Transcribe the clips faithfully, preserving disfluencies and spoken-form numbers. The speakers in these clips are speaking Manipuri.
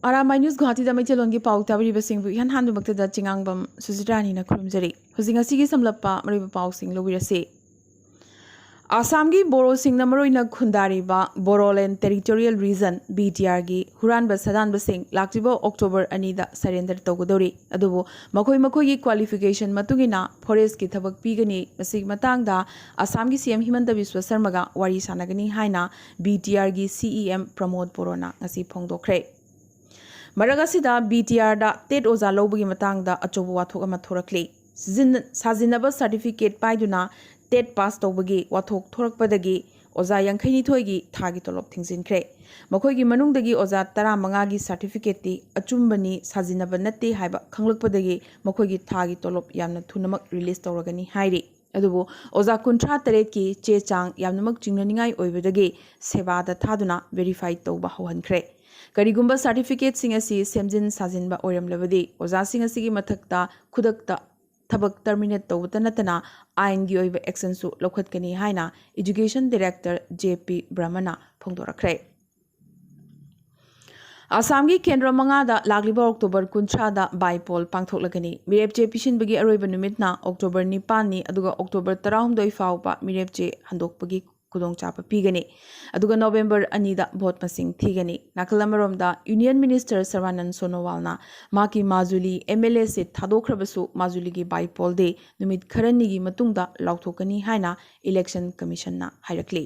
ꯑꯥꯔ ꯑꯥꯏ ꯅ꯭ꯌꯨꯁ ꯒꯨꯋꯥꯍꯥꯇꯤꯗ ꯃꯩꯇꯩꯂꯣꯟꯒꯤ ꯄꯥꯎ ꯇꯥꯕꯤꯔꯤꯕꯁꯤꯡꯕꯨ ꯏꯍꯥꯟ ꯍꯥꯟꯕꯃꯛꯇꯗ ꯆꯤꯉꯥꯡꯕꯝ ꯁꯨꯖꯤꯇꯥꯔꯥꯅꯤꯅ ꯈꯨꯔꯨꯝꯖꯔꯤ꯫ ꯍꯧꯖꯤꯛ ꯉꯁꯤꯒꯤ ꯁꯝꯂꯞꯄ ꯃꯔꯨꯑꯣꯏꯕ ꯄꯥꯎꯁꯤꯡ ꯂꯧꯕꯤꯔꯁꯤ꯫ ꯑꯁꯥꯝꯒꯤ ꯕꯣꯔꯣꯁꯤꯡꯅ ꯃꯔꯨꯑꯣꯏꯅ ꯈꯨꯟꯗꯥꯔꯤꯕ ꯕꯣꯔꯣꯂꯦꯟ ꯇꯦꯔꯤꯇꯣꯔꯤꯌꯦꯜ ꯔꯤꯖꯟ, ꯕꯤ ꯇꯤ ꯑꯥꯔꯒꯤ ꯍꯨꯔꯥꯟꯕ ꯁꯥꯗꯥꯟꯕꯁꯤꯡ ꯂꯥꯛꯂꯤꯕ ꯑꯣꯛꯇꯣꯕꯔ ꯑꯅꯤꯗ ꯁꯔꯦꯟꯗꯔ ꯇꯧꯒꯗꯧꯔꯤ꯫ ꯑꯗꯨꯕꯨ ꯃꯈꯣꯏ ꯃꯈꯣꯏꯒꯤ ꯀ꯭ꯋꯥꯂꯤꯐꯤꯀꯦꯁꯟ ꯃꯇꯨꯡ ꯏꯟꯅ ꯐꯣꯔꯦꯁ꯭ꯠꯀꯤ ꯊꯕꯛ ꯄꯤꯒꯅꯤ꯫ ꯃꯁꯤꯒꯤ ꯃꯇꯥꯡꯗ ꯑꯁꯥꯝꯒꯤ ꯁꯤ ꯑꯦꯝ ꯍꯤꯃꯟꯇ ꯕꯤꯁ꯭ꯋ ꯁꯔꯃꯒ ꯋꯥꯔꯤ ꯁꯥꯟꯅꯒꯅꯤ ꯍꯥꯏꯅ ꯕꯤ ꯇꯤ ꯑꯥꯔꯒꯤ ꯁꯤ ꯏ ꯑꯦꯝ ꯄ꯭ꯔꯃꯣꯗ ꯕꯣꯔꯣꯅ ꯉꯁꯤ ꯐꯣꯡꯗꯣꯛꯈ꯭ꯔꯦ꯫ ꯃꯔꯛ ꯑꯁꯤꯗ ꯕꯤ ꯇꯤ ꯑꯥꯔꯗ ꯇꯦꯠ ꯑꯣꯖꯥ ꯂꯧꯕꯒꯤ ꯃꯇꯥꯡꯗ ꯑꯆꯧꯕ ꯋꯥꯊꯣꯛ ꯑꯃ ꯊꯣꯔꯛꯂꯤ꯫ ꯁꯤꯖꯤꯟ-, ꯁꯥꯖꯤꯟꯅꯕ ꯁꯥꯔꯇꯤꯐꯤꯀꯦꯠ ꯄꯥꯏꯗꯨꯅ ꯇꯦꯠ ꯄꯥꯁ ꯇꯧꯕꯒꯤ ꯋꯥꯊꯣꯛ ꯊꯣꯔꯛꯄꯗꯒꯤ ꯑꯣꯖꯥ ꯌꯥꯡꯈꯩꯅꯤꯊꯣꯏꯒꯤ ꯊꯥꯒꯤ ꯇꯣꯂꯣꯞ ꯊꯤꯡꯖꯤꯟꯈ꯭ꯔꯦ꯫ ꯃꯈꯣꯏꯒꯤ ꯃꯅꯨꯡꯗꯒꯤ ꯑꯣꯖꯥ ꯇꯔꯥꯃꯉꯥꯒꯤ ꯁꯥꯔꯇꯤꯐꯤꯀꯦꯠꯇꯤ ꯑꯆꯨꯝꯕꯅꯤ, ꯁꯥꯖꯤꯟꯅꯕ ꯅꯠꯇꯦ ꯍꯥꯏꯕ ꯈꯪꯂꯛꯄꯗꯒꯤ ꯃꯈꯣꯏꯒꯤ ꯊꯥꯒꯤ ꯇꯣꯂꯣꯞ ꯌꯥꯝꯅ ꯊꯨꯅꯃꯛ ꯔꯤꯂꯤꯖ ꯇꯧꯔꯒꯅꯤ ꯍꯥꯏꯔꯤ꯫ ꯑꯗꯨꯕꯨ ꯑꯣꯖꯥ ꯀꯨꯟꯊ꯭ꯔꯥ ꯇꯔꯦꯠꯀꯤ ꯆꯦ ꯆꯥꯡ ꯌꯥꯝꯅꯃꯛ ꯆꯤꯡꯅꯅꯤꯡꯉꯥꯏ ꯑꯣꯏꯕꯗꯒꯤ ꯁꯦꯕꯥꯗ ꯊꯥꯗꯨꯅ ꯚꯦꯔꯤꯐꯥꯏ ꯇꯧꯕ ꯍꯧꯍꯟꯈ꯭ꯔꯦ꯫ ꯀꯔꯤꯒꯨꯝꯕ ꯁꯥꯔꯇꯤꯐꯤꯀꯦꯠꯁꯤꯡ ꯑꯁꯤ ꯁꯦꯝꯖꯤꯟ ꯁꯥꯖꯤꯟꯕ ꯑꯣꯏꯔꯝꯂꯕꯗꯤ ꯑꯣꯖꯥꯁꯤꯡ ꯑꯁꯤꯒꯤ ꯃꯊꯛꯇ ꯈꯨꯗꯛꯇ ꯊꯕꯛ ꯇꯔꯃꯤꯅꯦꯠ ꯇꯧꯕꯇ ꯅꯠꯇꯅ ꯑꯥꯏꯟꯒꯤ ꯑꯣꯏꯕ ꯑꯦꯛꯁꯟꯁꯨ ꯂꯧꯈꯠꯀꯅꯤ ꯍꯥꯏꯅ ꯏꯖꯨꯀꯦꯁꯟ ꯗꯥꯏꯔꯦꯛꯇꯔ ꯖꯦ ꯄꯤ ꯕ꯭ꯔꯍꯃꯅ ꯐꯣꯡꯗꯣꯔꯛꯈ꯭ꯔꯦ꯫ ꯑꯁꯥꯝꯒꯤ ꯀꯦꯟꯗ꯭ꯔ ꯃꯉꯥꯗ ꯂꯥꯛꯂꯤꯕ ꯑꯣꯛꯇꯣꯕꯔ ꯀꯨꯟꯊ꯭ꯔꯥꯗ ꯕꯥꯏꯄꯣꯜ ꯄꯥꯡꯊꯣꯛꯂꯒꯅꯤ꯫ ꯃꯤꯔꯦꯞ ꯆꯦ ꯄꯤꯁꯤꯟꯕꯒꯤ ꯑꯔꯣꯏꯕ ꯅꯨꯃꯤꯠꯅ ꯑꯣꯛꯇꯣꯕꯔ ꯅꯤꯄꯥꯟꯅꯤ, ꯑꯗꯨꯒ ꯑꯣꯛꯇꯣꯕꯔ ꯇꯔꯥꯍꯨꯝꯗꯣꯏ ꯐꯥꯎꯕ ꯃꯤꯔꯦꯞ ꯆꯦ ꯍꯟꯗꯣꯛꯄꯒꯤ ꯈꯨꯗꯣꯡꯆꯥꯕ ꯄꯤꯒꯅꯤ꯫ ꯑꯗꯨꯒ ꯅꯣꯕꯦꯝꯕꯔ ꯑꯅꯤꯗ ꯚꯣꯠ ꯃꯁꯤꯡ ꯊꯤꯒꯅꯤ꯫ ꯅꯥꯀꯜ ꯑꯃꯔꯣꯝꯗ ꯌꯨꯅꯤꯌꯟ ꯃꯤꯅꯤꯁꯇꯔ ꯁꯔꯕꯥꯅꯟꯗ ꯁꯣꯅꯣꯋꯥꯜꯅ ꯃꯍꯥꯛꯀꯤ ꯃꯥꯖꯨꯂꯤ ꯑꯦꯝ ꯑꯦꯜ ꯑꯦ ꯁꯤꯠ ꯊꯥꯗꯣꯛꯈ꯭ꯔꯕꯁꯨ ꯃꯥꯖꯨꯂꯤꯒꯤ ꯕꯥꯏꯄꯣꯜ ꯗꯦ ꯅꯨꯃꯤꯠ ꯈꯔꯅꯤꯒꯤ ꯃꯇꯨꯡꯗ ꯂꯥꯎꯊꯣꯛꯀꯅꯤ ꯍꯥꯏꯅ ꯏꯂꯦꯛꯁꯟ ꯀꯃꯤꯁꯟꯅ ꯍꯥꯏꯔꯛꯂꯤ꯫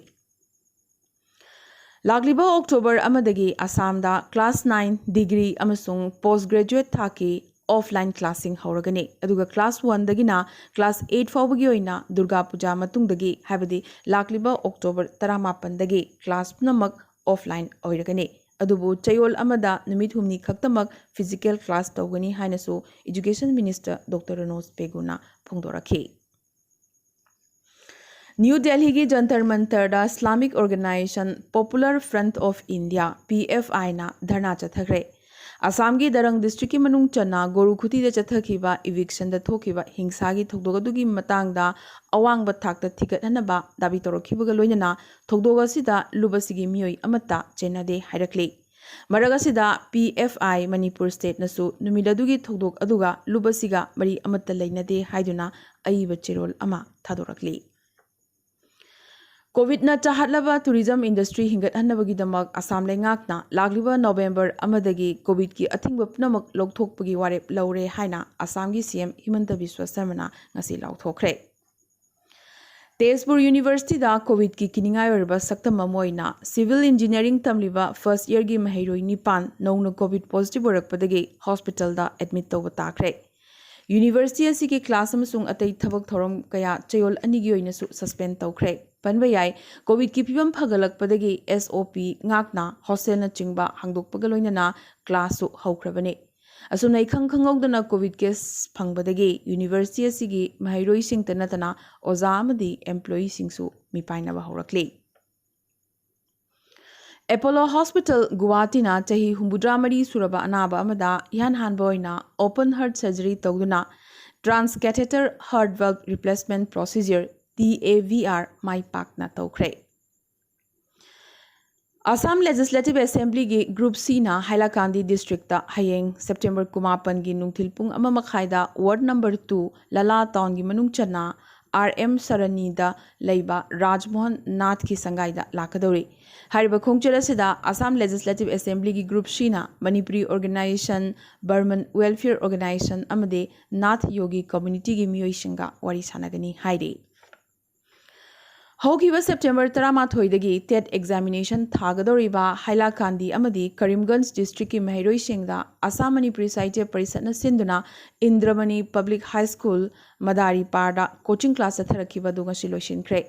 ꯂꯥꯛꯂꯤꯕ ꯑꯣꯛꯇꯣꯕꯔ ꯑꯃꯗꯒꯤ ꯑꯁꯥꯝꯗ ꯀ꯭ꯂꯥꯁ ꯅꯥꯏꯟ, ꯗꯤꯒ꯭ꯔꯤ ꯑꯃꯁꯨꯡ ꯄꯣꯁ ꯒ꯭ꯔꯦꯖꯨꯑꯦꯠ ꯊꯥꯛꯀꯤ ꯑꯣꯐꯂꯥꯏꯟ ꯀ꯭ꯂꯥꯁꯁꯤꯡ ꯍꯧꯔꯒꯅꯤ꯫ ꯑꯗꯨꯒ ꯀ꯭ꯂꯥꯁ ꯋꯥꯟꯗꯒꯤꯅ ꯀ꯭ꯂꯥꯁ ꯑꯩꯠ ꯐꯥꯎꯕꯒꯤ ꯑꯣꯏꯅ ꯗꯨꯔꯒꯥ ꯄꯨꯖꯥ ꯃꯇꯨꯡꯗꯒꯤ, ꯍꯥꯏꯕꯗꯤ ꯂꯥꯛꯂꯤꯕ ꯑꯣꯛꯇꯣꯕꯔ ꯇꯔꯥꯃꯥꯄꯟꯗꯒꯤ ꯀ꯭ꯂꯥꯁ ꯄꯨꯝꯅꯃꯛ ꯑꯣꯐꯂꯥꯏꯟ ꯑꯣꯏꯔꯒꯅꯤ꯫ ꯑꯗꯨꯕꯨ ꯆꯌꯣꯜ ꯑꯃꯗ ꯅꯨꯃꯤꯠ ꯍꯨꯝꯅꯤ ꯈꯛꯇꯃꯛ ꯐꯤꯖꯤꯀꯦꯜ ꯀ꯭ꯂꯥꯁ ꯇꯧꯒꯅꯤ ꯍꯥꯏꯅꯁꯨ ꯏꯖꯨꯀꯦꯁꯟ ꯃꯤꯅꯤꯁꯇꯔ ꯗꯣꯛꯇꯔ ꯔꯅꯣꯖ ꯄꯦꯒꯨꯅ ꯐꯣꯡꯗꯣꯔꯛꯈꯤ꯫ ꯅ꯭ꯌꯨ ꯗꯦꯜꯍꯤꯒꯤ ꯖꯟꯇꯔ ꯃꯟꯇꯔꯗ Islamic organisation popular front of India, P F ꯑꯥꯏꯅ ꯙꯔꯅꯥ ꯆꯠꯊꯈ꯭ꯔꯦ꯫ ꯑꯁꯥꯝꯒꯤ ꯗꯔꯪ ꯗꯤꯁꯇ꯭ꯔꯤꯛꯀꯤ ꯃꯅꯨꯡ ꯆꯟꯅ ꯒꯣꯔꯨꯈꯨꯇꯤꯗ ꯆꯠꯊꯈꯤꯕ ꯏꯚꯤꯛꯁꯟꯗ ꯊꯣꯛꯈꯤꯕ ꯍꯤꯡꯁꯥꯒꯤ ꯊꯧꯗꯣꯛ ꯑꯗꯨꯒꯤ ꯃꯇꯥꯡꯗ ꯑꯋꯥꯡꯕ ꯊꯥꯛꯇ ꯊꯤꯒꯠꯍꯟꯅꯕ ꯗꯥꯕꯤ ꯇꯧꯔꯛꯈꯤꯕꯒ ꯂꯣꯏꯅꯅ ꯊꯧꯗꯣꯛ ꯑꯁꯤꯗ ꯂꯨꯞ ꯑꯁꯤꯒꯤ ꯃꯤꯑꯣꯏ ꯑꯃꯠꯇ ꯆꯦꯟꯅꯗꯦ ꯍꯥꯏꯔꯛꯂꯤ꯫ ꯃꯔꯛ ꯑꯁꯤꯗ ꯄꯤ ꯑꯦꯐ ꯑꯥꯏ ꯃꯅꯤꯄꯨꯔ ꯁ꯭ꯇꯦꯠꯅꯁꯨ ꯅꯨꯃꯤꯠ ꯑꯗꯨꯒꯤ ꯊꯧꯗꯣꯛ ꯑꯗꯨꯒ ꯂꯨꯞ ꯑꯁꯤꯒ ꯃꯔꯤ ꯑꯃꯠꯇ ꯂꯩꯅꯗꯦ ꯍꯥꯏꯗꯨꯅ ꯑꯏꯕ ꯆꯦꯔꯣꯜ ꯑꯃ ꯊꯥꯗꯣꯔꯛꯂꯤ꯫ ꯀꯣꯚꯤꯗꯅ ꯆꯥꯍꯠꯂꯕ ꯇꯨꯔꯤꯖꯝ ꯏꯟꯗꯁꯇ꯭ꯔꯤ ꯍꯤꯡꯒꯠꯍꯟꯅꯕꯒꯤꯗꯃꯛ ꯑꯁꯥꯝ ꯂꯩꯉꯥꯛꯅ ꯂꯥꯛꯂꯤꯕ ꯅꯣꯕꯦꯝꯕꯔ ꯑꯃꯗꯒꯤ ꯀꯣꯚꯤꯗꯀꯤ ꯑꯊꯤꯡꯕ ꯄꯨꯝꯅꯃꯛ ꯂꯧꯊꯣꯛꯄꯒꯤ ꯋꯥꯔꯦꯞ ꯂꯧꯔꯦ ꯍꯥꯏꯅ ꯑꯁꯥꯝꯒꯤ ꯁꯤ ꯑꯦꯝ ꯍꯤꯃꯟꯇ ꯕꯤꯁ꯭ꯋ ꯁꯔꯃꯅ ꯉꯁꯤ ꯂꯥꯎꯊꯣꯛꯈ꯭ꯔꯦ꯫ ꯇꯦꯖꯄꯨꯔ ꯌꯨꯅꯤꯚꯔꯁꯤꯇꯤꯗ ꯀꯣꯚꯤꯗꯀꯤ ꯀꯤꯅꯤꯡꯉꯥꯏ ꯑꯣꯏꯔꯕ ꯁꯛꯇꯝ ꯑꯃ ꯑꯣꯏꯅ ꯁꯤꯚꯤꯜ ꯏꯟꯖꯤꯅꯤꯌꯥꯔꯤꯡ ꯇꯝꯂꯤꯕ ꯐꯥꯔꯁꯠ ꯏꯌꯔꯒꯤ ꯃꯍꯩꯔꯣꯏ ꯅꯤꯄꯥꯟ ꯅꯧꯅ ꯀꯣꯚꯤꯗ ꯄꯣꯖꯤꯇꯤꯚ ꯑꯣꯏꯔꯛꯄꯗꯒꯤ ꯍꯣꯁꯄꯤꯇꯥꯜꯗ ꯑꯦꯗꯃꯤꯠ ꯇꯧꯕ ꯇꯥꯈ꯭ꯔꯦ꯫ ꯌꯨꯅꯤꯚꯔꯁꯤꯇꯤ ꯑꯁꯤꯒꯤ ꯀ꯭ꯂꯥꯁ ꯑꯃꯁꯨꯡ ꯑꯇꯩ ꯊꯕꯛ ꯊꯧꯔꯝ ꯀꯌꯥ ꯆꯌꯣꯜ ꯑꯅꯤꯒꯤ ꯑꯣꯏꯅꯁꯨ ꯁꯁꯄꯦꯟ ꯇꯧꯈ꯭ꯔꯦ꯫ ꯄꯟꯕ ꯌꯥꯏ, ꯀꯣꯚꯤꯗꯀꯤ ꯐꯤꯕꯝ ꯐꯒꯠꯂꯛꯄꯗꯒꯤ ꯑꯦꯁ ꯑꯣ ꯄꯤ ꯉꯥꯛꯅ ꯍꯣꯁꯇꯦꯜꯅꯆꯤꯡꯕ ꯍꯥꯡꯗꯣꯛꯄꯒ ꯂꯣꯏꯅꯅ ꯀ꯭ꯂꯥꯁꯁꯨ ꯍꯧꯈ꯭ꯔꯕꯅꯤ꯫ ꯑꯁꯨꯝꯅ ꯏꯈꯪ ꯈꯪꯍꯧꯗꯅ ꯀꯣꯚꯤꯗ ꯀꯦꯁ ꯐꯪꯕꯗꯒꯤ ꯌꯨꯅꯤꯚꯔꯁꯤꯇꯤ ꯑꯁꯤꯒꯤ ꯃꯍꯩꯔꯣꯏꯁꯤꯡꯇ ꯅꯠꯇꯅ ꯑꯣꯖꯥ ꯑꯃꯗꯤ ꯑꯦꯝꯄ꯭ꯂꯣꯌꯤꯁꯤꯡꯁꯨ ꯃꯤꯄꯥꯏꯅꯕ ꯍꯧꯔꯛꯂꯤ꯫ ꯑꯦꯄꯣꯂꯣ ꯍꯣꯁꯄꯤꯇꯥꯜ ꯒꯨꯋꯥꯍꯥꯇꯤꯅ ꯆꯍꯤ ꯍꯨꯝꯐꯨꯇꯔꯥ ꯃꯔꯤ ꯁꯨꯔꯕ ꯑꯅꯥꯕ ꯑꯃꯗ ꯏꯍꯥꯟ ꯍꯥꯟꯕ ꯑꯣꯏꯅ ꯑꯣꯄꯟ ꯍꯥꯔꯠ ꯁꯔꯖꯔꯤ ꯇꯧꯗꯨꯅ transcatheter heart valve replacement procedure, T A V R, ꯃꯥꯏ ꯄꯥꯛꯅ ꯇꯧꯈ꯭ꯔꯦ꯫ ꯑꯁꯥꯝ ꯂꯦꯖꯤꯁꯂꯦꯇꯤꯚ ꯑꯦꯁꯦꯝꯕ꯭ꯂꯤꯒꯤ ꯒ꯭ꯔꯨꯞ ꯁꯤꯅ ꯍꯥꯏꯂꯥꯀꯥꯟꯗꯤ ꯗꯤꯁꯇ꯭ꯔꯤꯛꯇ ꯍꯌꯦꯡ ꯁꯦꯞꯇꯦꯝꯕꯔ ꯀꯨꯟꯃꯥꯄꯟꯒꯤ ꯅꯨꯡꯊꯤꯜ ꯄꯨꯡ ꯑꯃ ꯃꯈꯥꯏꯗ ꯋꯥꯔꯗ ꯅꯝꯕꯔ ꯇꯨ ꯂꯂꯥ ꯇꯥꯎꯟꯒꯤ ꯃꯅꯨꯡ ꯆꯟꯅ ꯑꯥꯔ ꯑꯦꯝ ꯁꯔꯅꯤꯗ ꯂꯩꯕ ꯔꯥꯖꯃꯣꯍꯟ ꯅꯥꯊꯀꯤ ꯁꯪꯒꯥꯏꯗ ꯂꯥꯛꯀꯗꯧꯔꯤ꯫ ꯍꯥꯏꯔꯤꯕ ꯈꯣꯡꯆꯠ ꯑꯁꯤꯗ ꯑꯁꯥꯝ ꯂꯦꯖꯤꯁꯂꯦꯇꯤꯚ ꯑꯦꯁꯦꯝꯕ꯭ꯂꯤꯒꯤ ꯒ꯭ꯔꯨꯞ ꯁꯤꯅ Manipuri organisation, Brahman welfare organisation ꯑꯃꯗꯤ ꯅꯥꯊ ꯌꯣꯒꯤ ꯀꯝꯃ꯭ꯌꯨꯅꯤꯇꯤꯒꯤ ꯃꯤꯑꯣꯏꯁꯤꯡꯒ ꯋꯥꯔꯤ ꯁꯥꯟꯅꯒꯅꯤ ꯍꯥꯏꯔꯤ꯫ ꯍꯧꯈꯤꯕ ꯁꯦꯞꯇꯦꯝꯕꯔ ꯇꯔꯥꯃꯥꯊꯣꯏꯗꯒꯤ ꯇꯦꯠ ꯑꯦꯛꯖꯥꯃꯤꯅꯦꯁꯟ ꯊꯥꯒꯗꯧꯔꯤꯕ ꯍꯥꯏꯂꯥꯀꯥꯟꯗꯤ ꯑꯃꯗꯤ ꯀꯔꯤꯝꯒꯟꯖ ꯗꯤꯁꯇ꯭ꯔꯤꯛꯀꯤ ꯃꯍꯩꯔꯣꯏꯁꯤꯡꯗ ꯑꯁꯥꯝ ꯃꯅꯤꯄꯨꯔꯤ ꯁꯥꯍꯤꯇ꯭ꯌ ꯄꯔꯤꯁꯠꯅ ꯁꯤꯟꯗꯨꯅ ꯏꯟꯗ꯭ꯔꯃꯅꯤ ꯄꯕ꯭ꯂꯤꯛ ꯍꯥꯏ ꯁ꯭ꯀꯨꯜ ꯃꯗꯥꯔꯤꯄꯥꯔꯗ ꯀꯣꯆꯤꯡ ꯀ꯭ꯂꯥꯁ ꯆꯠꯊꯔꯛꯈꯤꯕ ꯑꯗꯨ ꯉꯁꯤ ꯂꯣꯏꯁꯤꯟꯈ꯭ꯔꯦ꯫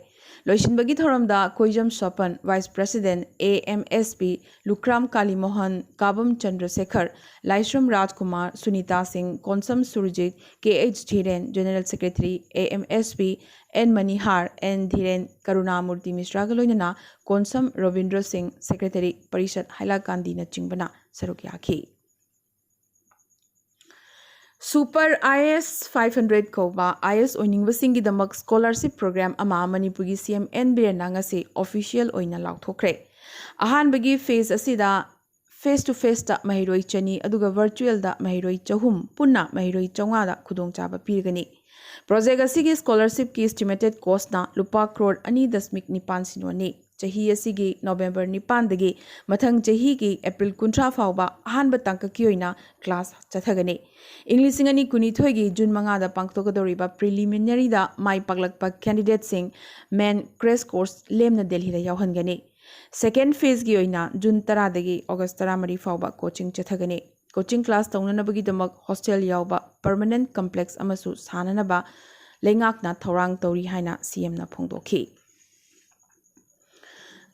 ꯂꯣꯏꯁꯤꯟꯕꯒꯤ ꯊꯧꯔꯝꯗ Koijam Sopan, vice president, A M S P Lukhram Kalimohan, Kabam Chandrasekhar, Laishram Rajkumar, Sunita Singh, Konsam Surjit, K H Dhiren, general secretary, A M S P N Manihar, N Dhiren, Karunamurti ꯃꯤꯁ꯭ꯔꯥꯒ ꯂꯣꯏꯅꯅ ꯀꯣꯟꯁꯝ ꯔꯣꯕꯤꯟꯗ꯭ꯔ ꯁꯤꯡ, ꯁꯦꯀ꯭ꯔꯦꯇꯔꯤ ꯄꯔꯤꯁꯠ ꯍꯥꯏꯂꯥꯀꯥꯟꯗꯤꯅꯆꯤꯡꯕꯅ ꯁꯔꯨꯛ ꯌꯥꯈꯤ꯫ Super I A S five hundred ꯀꯧꯕ I A S ꯑꯣꯏꯅꯤꯡꯕꯁꯤꯡꯒꯤꯗꯃꯛ scholarship programme ꯑꯃ ꯃꯅꯤꯄꯨꯔꯒꯤ ꯁꯤ ꯑꯦꯝ ꯑꯦꯟ ꯕꯤꯔꯦꯟꯅ ꯉꯁꯤ ꯑꯣꯐꯤꯁꯤꯌꯦꯜ ꯑꯣꯏꯅ ꯂꯥꯎꯊꯣꯛꯈ꯭ꯔꯦ꯫ ꯑꯍꯥꯟꯕꯒꯤ ꯐꯦꯖ ꯑꯁꯤꯗ ꯐꯦꯁ ꯇꯨ ꯐꯦꯁꯇ ꯃꯍꯩꯔꯣꯏ ꯆꯅꯤ, ꯑꯗꯨꯒ ꯚꯔꯆꯨꯋꯦꯜꯗ ꯃꯍꯩꯔꯣꯏ ꯆꯍꯨꯝ, ꯄꯨꯟꯅ ꯃꯍꯩꯔꯣꯏ ꯆꯥꯝꯃꯉꯥꯗ ꯈꯨꯗꯣꯡꯆꯥꯕ ꯄꯤꯔꯒꯅꯤ꯫ ꯄ꯭ꯔꯣꯖꯦꯛ ꯑꯁꯤꯒꯤ ꯁ꯭ꯀꯣꯂꯔꯁꯤꯞꯀꯤ ꯏꯁꯇꯤꯃꯦꯇꯦꯠ ꯀꯣꯁꯅ ꯂꯨꯄꯥ ꯀ꯭ꯔꯣꯔ ꯑꯅꯤ ꯗꯁꯃꯤꯛ ꯅꯤꯄꯥꯟ ꯁꯤꯅꯣꯅꯤ꯫ ꯆꯍꯤ ꯑꯁꯤꯒꯤ ꯅꯣꯕꯦꯝꯕꯔ ꯅꯤꯄꯥꯟꯗꯒꯤ ꯃꯊꯪ ꯆꯍꯤꯒꯤ ꯑꯦꯄ꯭ꯔꯤꯜ ꯀꯨꯟꯊ꯭ꯔꯥ ꯐꯥꯎꯕ ꯑꯍꯥꯟꯕ ꯇꯥꯡꯀꯛꯀꯤ ꯑꯣꯏꯅ ꯀ꯭ꯂꯥꯁ ꯆꯠꯊꯒꯅꯤ꯫ ꯏꯪ ꯂꯤꯁꯤꯡ ꯑꯅꯤ ꯀꯨꯟꯅꯤꯊꯣꯏꯒꯤ ꯖꯨꯟ ꯃꯉꯥꯗ ꯄꯥꯡꯊꯣꯛꯀꯗꯧꯔꯤꯕ ꯄ꯭ꯔꯤꯂꯤꯃꯤꯅꯔꯤꯗ ꯃꯥꯏ ꯄꯥꯛꯂꯛꯄ ꯀꯦꯟꯗꯤꯗꯦꯠꯁꯤꯡ ꯃꯦꯟ ꯀ꯭ꯔꯦꯁ ꯀꯣꯔꯁ ꯂꯦꯝꯅ ꯗꯦꯜꯍꯤꯗ ꯌꯥꯎꯍꯟꯒꯅꯤ꯫ ꯁꯦꯀꯦꯟ ꯐꯦꯖꯒꯤ ꯑꯣꯏꯅ ꯖꯨꯟ ꯇꯔꯥꯗꯒꯤ ꯑꯣꯒꯁ ꯇꯔꯥꯃꯔꯤ ꯐꯥꯎꯕ ꯀꯣꯆꯤꯡ ꯆꯠꯊꯒꯅꯤ꯫ ꯀꯣꯆꯤꯡ ꯀ꯭ꯂꯥꯁ ꯇꯧꯅꯅꯕꯒꯤꯗꯃꯛ ꯍꯣꯁꯇꯦꯜ ꯌꯥꯎꯕ ꯄꯔꯃꯅꯦꯟꯠ ꯀꯝꯄ꯭ꯂꯦꯛꯁ ꯑꯃꯁꯨ ꯁꯥꯅꯅꯕ ꯂꯩꯉꯥꯛꯅ ꯊꯧꯔꯥꯡ ꯇꯧꯔꯤ ꯍꯥꯏꯅ ꯁꯤꯑꯦꯝꯅ ꯐꯣꯡꯗꯣꯛꯈꯤ꯫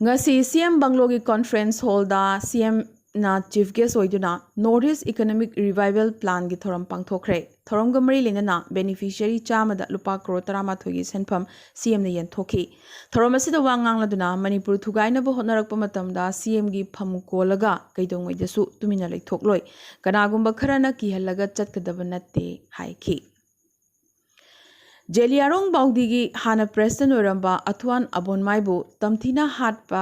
ꯉꯁꯤ ꯁꯤꯑꯦꯝ ꯕꯪꯒ꯭ꯂꯣꯒꯤ ꯀꯣꯟꯐ꯭ꯔꯦꯟꯁ ꯍꯣꯜꯗ ꯁꯤꯑꯦꯝꯅ ꯆꯤꯐ ꯒꯦꯁ ꯑꯣꯏꯗꯨꯅ ꯅꯣꯔꯠ ꯏꯁ ꯏꯀꯣꯅꯣꯃꯤꯛ ꯔꯤꯚꯥꯏꯚꯦꯜ ꯄ꯭ꯂꯥꯟꯒꯤ ꯊꯧꯔꯝ ꯄꯥꯡꯊꯣꯛꯈ꯭ꯔꯦ꯫ ꯊꯧꯔꯝꯒ ꯃꯔꯤ ꯂꯩꯅꯅ ꯕꯦꯅꯤꯐꯤꯁꯤꯌꯔꯤ ꯆꯥꯝꯃꯗ ꯂꯨꯄꯥ ꯀ꯭ꯔꯣꯔ ꯇꯔꯥꯃꯥꯊꯣꯏꯒꯤ ꯁꯦꯟꯐꯝ ꯁꯤꯑꯦꯝꯅ ꯌꯦꯟꯊꯣꯛꯈꯤ꯫ ꯊꯧꯔꯝ ꯑꯁꯤꯗ ꯋꯥ ꯉꯥꯡꯂꯗꯨꯅ ꯃꯅꯤꯄꯨꯔ ꯊꯨꯒꯥꯏꯅꯕ ꯍꯣꯠꯅꯔꯛꯄ ꯃꯇꯝꯗ ꯁꯤꯑꯦꯝꯒꯤ ꯐꯝ ꯀꯣꯜꯂꯒ ꯀꯩꯗꯧꯉꯩꯗꯁꯨ ꯇꯨꯃꯤꯟꯅ ꯂꯩꯊꯣꯛꯂꯣꯏ, ꯀꯅꯥꯒꯨꯝꯕ ꯈꯔꯅ ꯀꯤꯍꯜꯂꯒ ꯆꯠꯀꯗꯕ ꯅꯠꯇꯦ ꯍꯥꯏꯈꯤ꯫ ꯖꯦꯂꯤꯌꯥꯡꯔꯣꯡ ꯕꯥꯎꯗꯤꯒꯤ ꯍꯥꯟꯅ ꯄ꯭ꯔꯦꯁꯤꯗꯦꯟꯠ ꯑꯣꯏꯔꯝꯕ ꯑꯊꯨꯋꯥꯟ ꯑꯕꯣꯟꯃꯥꯏꯕꯨ ꯇꯝꯊꯤꯅ ꯍꯥꯠꯄ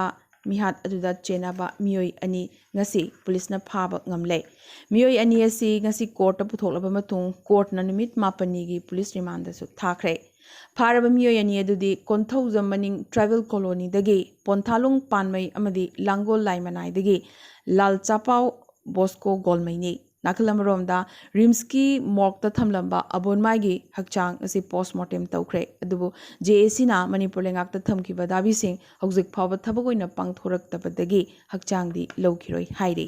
ꯃꯤꯍꯥꯠ ꯑꯗꯨꯗ ꯆꯦꯟꯅꯕ ꯃꯤꯑꯣꯏ ꯑꯅꯤ ꯉꯁꯤ ꯄꯨꯂꯤꯁꯅ ꯐꯥꯕ ꯉꯝꯂꯦ꯫ ꯃꯤꯑꯣꯏ ꯑꯅꯤ ꯑꯁꯤ ꯉꯁꯤ ꯀꯣꯔꯠꯇ ꯄꯨꯊꯣꯛꯂꯕ ꯃꯇꯨꯡ ꯀꯣꯔꯠꯅ ꯅꯨꯃꯤꯠ ꯃꯥꯄꯟꯅꯤꯒꯤ ꯄꯨꯂꯤꯁ ꯔꯤꯃꯥꯟꯗꯁꯨ ꯊꯥꯈ꯭ꯔꯦ꯫ ꯐꯥꯔꯕ ꯃꯤꯑꯣꯏ ꯑꯅꯤ ꯑꯗꯨꯗꯤ ꯀꯣꯟꯊꯧꯖꯝ ꯃꯅꯤꯡ ꯇ꯭ꯔꯥꯏꯕꯦꯜ ꯀꯣꯂꯣꯅꯤꯗꯒꯤ ꯄꯣꯟꯊꯥꯂꯣꯡ ꯄꯥꯟꯃꯩ ꯑꯃꯗꯤ ꯂꯥꯡꯒꯣꯜ ꯂꯥꯏꯃꯅꯥꯏꯗꯒꯤ ꯂꯥꯜ ꯆꯥꯄꯥꯎ ꯕꯣꯁꯀꯣ ꯒꯣꯜꯃꯩꯅꯤ꯫ ꯅꯥꯀꯜ ꯑꯃꯔꯣꯝꯗ ꯔꯤꯝꯁꯀꯤ ꯃꯣꯔꯒꯇ ꯊꯝꯂꯝꯕ ꯑꯕꯣꯟꯃꯥꯏꯒꯤ ꯍꯛꯆꯥꯡ ꯑꯁꯤ ꯄꯣꯁꯃꯣꯔꯇꯦꯝ ꯇꯧꯈ꯭ꯔꯦ꯫ ꯑꯗꯨꯕꯨ ꯖꯦ ꯑꯦ ꯁꯤꯅ ꯃꯅꯤꯄꯨꯔ ꯂꯩꯉꯥꯛꯇ ꯊꯝꯈꯤꯕ ꯗꯥꯕꯤꯁꯤꯡ ꯍꯧꯖꯤꯛ ꯐꯥꯎꯕ ꯊꯕꯛ ꯑꯣꯏꯅ ꯄꯥꯡꯊꯣꯔꯛꯇꯕꯗꯒꯤ ꯍꯛꯆꯥꯡꯗꯤ ꯂꯧꯈꯤꯔꯣꯏ ꯍꯥꯏꯔꯤ꯫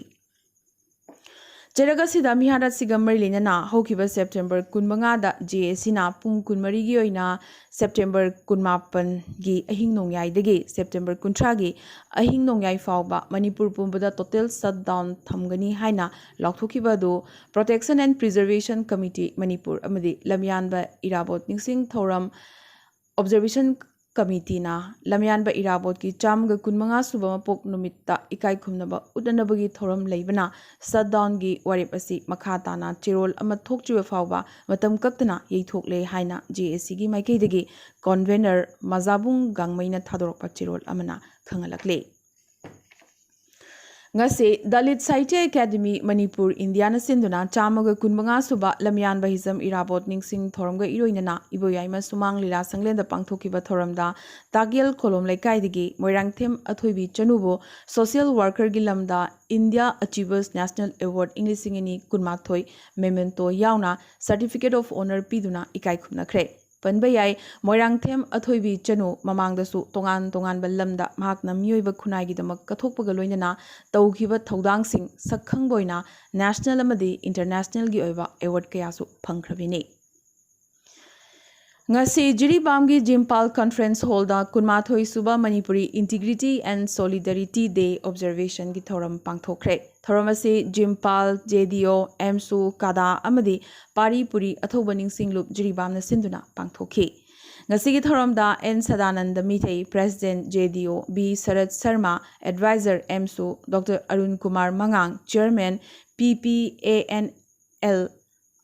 ꯆꯩꯔꯛ ꯑꯁꯤꯗ ꯃꯤꯍꯥꯠ ꯑꯁꯤꯒ ꯃꯔꯤ ꯂꯩꯅꯅ ꯍꯧꯈꯤꯕ ꯁꯦꯞꯇꯦꯝꯕꯔ ꯀꯨꯟꯃꯉꯥꯗ ꯖꯦ ꯑꯦ ꯁꯤꯅ ꯄꯨꯡ ꯀꯨꯟꯃꯔꯤꯒꯤ ꯑꯣꯏꯅ ꯁꯦꯞꯇꯦꯝꯕꯔ ꯀꯨꯟꯃꯥꯄꯟꯒꯤ ꯑꯍꯤꯡ ꯅꯣꯡꯌꯥꯏꯗꯒꯤ ꯁꯦꯞꯇꯦꯝꯕꯔ ꯀꯨꯟꯊ꯭ꯔꯥꯒꯤ ꯑꯍꯤꯡ ꯅꯣꯡꯌꯥꯏ ꯐꯥꯎꯕ ꯃꯅꯤꯄꯨꯔ ꯄꯨꯝꯕꯗ ꯇꯣꯇꯦꯜ ꯁꯠ ꯗꯥꯎꯟ ꯊꯝꯒꯅꯤ ꯍꯥꯏꯅ ꯂꯥꯎꯊꯣꯛꯈꯤꯕ ꯑꯗꯨ Protection and Preservation Committee Manipur ꯑꯃꯗꯤ ꯂꯝꯌꯥꯟꯕ ꯏꯔꯥꯕꯣꯠ ꯅꯤꯡꯁꯤꯡ ꯊꯧꯔꯝ ꯑꯣꯕꯖꯔꯕꯦꯁꯟ ꯀꯃꯤꯇꯤꯅ ꯂꯝꯌꯥꯟꯕ ꯏꯔꯥꯕꯣꯠꯀꯤ ꯆꯥꯝꯃꯒ ꯀꯨꯟꯃꯉꯥ ꯁꯨꯕ ꯃꯄꯣꯛ ꯅꯨꯃꯤꯠꯇ ꯏꯀꯥꯏ ꯈꯨꯝꯅꯕ ꯎꯠꯅꯅꯕꯒꯤ ꯊꯧꯔꯝ ꯂꯩꯕꯅ ꯁꯠ ꯗꯥꯎꯟꯒꯤ ꯋꯥꯔꯦꯞ ꯑꯁꯤ ꯃꯈꯥ ꯇꯥꯅ ꯆꯦꯔꯣꯜ ꯑꯃ ꯊꯣꯛꯇ꯭ꯔꯤꯕ ꯐꯥꯎꯕ ꯃꯇꯝ ꯀꯛꯇꯅ ꯌꯩꯊꯣꯛꯂꯦ ꯍꯥꯏꯅ ꯖꯦ ꯑꯦ ꯁꯤꯒꯤ ꯃꯥꯏꯀꯩꯗꯒꯤ ꯀꯣꯟꯚꯦꯅꯔ ꯃꯖꯥꯕꯨꯡ ꯒꯥꯡꯃꯩꯅ ꯊꯥꯗꯣꯔꯛꯄ ꯆꯦꯔꯣꯜ ꯑꯃꯅ ꯈꯪꯍꯜꯂꯛꯂꯤ꯫ ꯉꯁꯤ ꯗꯂꯤꯠ ꯁꯥꯍꯤꯇ꯭ꯌ ꯑꯦꯀꯥꯗꯦꯃꯤ ꯃꯅꯤꯄꯨꯔ ꯏꯟꯗꯤꯌꯥꯅ ꯁꯤꯟꯗꯨꯅ ꯆꯥꯝꯃꯒ ꯀꯨꯟꯃꯉꯥ ꯁꯨꯕ ꯂꯝꯌꯥꯟꯕ ꯍꯤꯖꯝ ꯏꯔꯥꯕꯣꯠ ꯅꯤꯡꯁꯤꯡ ꯊꯧꯔꯝꯒ ꯏꯔꯣꯏꯅꯅ ꯏꯕꯣꯌꯥꯏꯃ ꯁꯨꯃꯥꯡ ꯂꯤꯂꯥ ꯁꯪꯂꯦꯟꯗ ꯄꯥꯡꯊꯣꯛꯈꯤꯕ ꯊꯧꯔꯝꯗ ꯇꯥꯛꯌꯦꯜ ꯀꯣꯂꯣꯝ ꯂꯩꯀꯥꯏꯗꯒꯤ ꯃꯣꯏꯔꯥꯡꯊꯦꯝ ꯑꯊꯣꯏꯕꯤ ꯆꯅꯨꯕꯨ social workerꯒꯤ ꯂꯝꯗ India Achievers National Award ꯏꯪ ꯂꯤꯁꯤꯡ ꯑꯅꯤ ꯀꯨꯟꯃꯥꯊꯣꯏ memento ꯌꯥꯎꯅ certificate of honour ꯄꯤꯗꯨꯅ ꯏꯀꯥꯏ ꯈꯨꯝꯅꯈ꯭ꯔꯦ꯫ ꯄꯟꯕ ꯌꯥꯏ, ꯃꯣꯏꯔꯥꯡꯊꯦꯝ ꯑꯊꯣꯏꯕꯤ ꯆꯅꯨ ꯃꯃꯥꯡꯗꯁꯨ ꯇꯣꯉꯥꯟ ꯇꯣꯉꯥꯟꯕ ꯂꯝꯗ ꯃꯍꯥꯛꯅ ꯃꯤꯑꯣꯏꯕ ꯈꯨꯟꯅꯥꯏꯒꯤꯗꯃꯛ ꯀꯠꯊꯣꯛꯄꯒ ꯂꯣꯏꯅꯅ ꯇꯧꯈꯤꯕ ꯊꯧꯗꯥꯡꯁꯤꯡ ꯁꯛꯈꯪꯕ ꯑꯣꯏꯅ national ꯑꯃꯗꯤ internationalꯒꯤ ꯑꯣꯏꯕ award ꯀꯌꯥꯁꯨ ꯐꯪꯈ꯭ꯔꯕꯤꯅꯤ꯫ ꯉꯁꯤ ꯖꯤꯔꯤꯕꯥꯝꯒꯤ ꯖꯤꯝꯄꯥꯜ conference hallꯗ ꯀꯨꯟꯃꯥꯊꯣꯏ ꯁꯨꯕ Manipuri Integrity and Solidarity Day observationꯒꯤ ꯊꯧꯔꯝ ꯄꯥꯡꯊꯣꯛꯈ꯭ꯔꯦ꯫ ꯊꯧꯔꯝ ꯑꯁꯤ ꯖꯤꯝꯄꯥꯜ, ꯖꯦꯗꯤꯑꯣ, ꯑꯦꯝꯁꯨ, ꯀꯥꯗꯥ ꯑꯃꯗꯤ ꯄꯥꯔꯤ ꯄꯨꯔꯤ ꯑꯊꯧꯕ ꯅꯤꯡꯁꯤꯡꯂꯨꯞ ꯖꯤꯔꯤꯕꯥꯝꯅ ꯁꯤꯟꯗꯨꯅ ꯄꯥꯡꯊꯣꯛꯈꯤ꯫ ꯉꯁꯤꯒꯤ ꯊꯧꯔꯝꯗ ꯑꯦꯟ ꯁꯗꯥꯅꯟꯗ ꯃꯤꯊꯩ, president ꯖꯦꯗꯤꯑꯣ, ꯕꯤ ꯁꯔꯠ ꯁꯔꯃ, advisor ꯑꯦꯝꯁꯨ, ꯗꯣꯛꯇꯔ ꯑꯔꯨꯟ ꯀꯨꯃꯥꯔ ꯃꯉꯥꯡ, chairman P P A N L,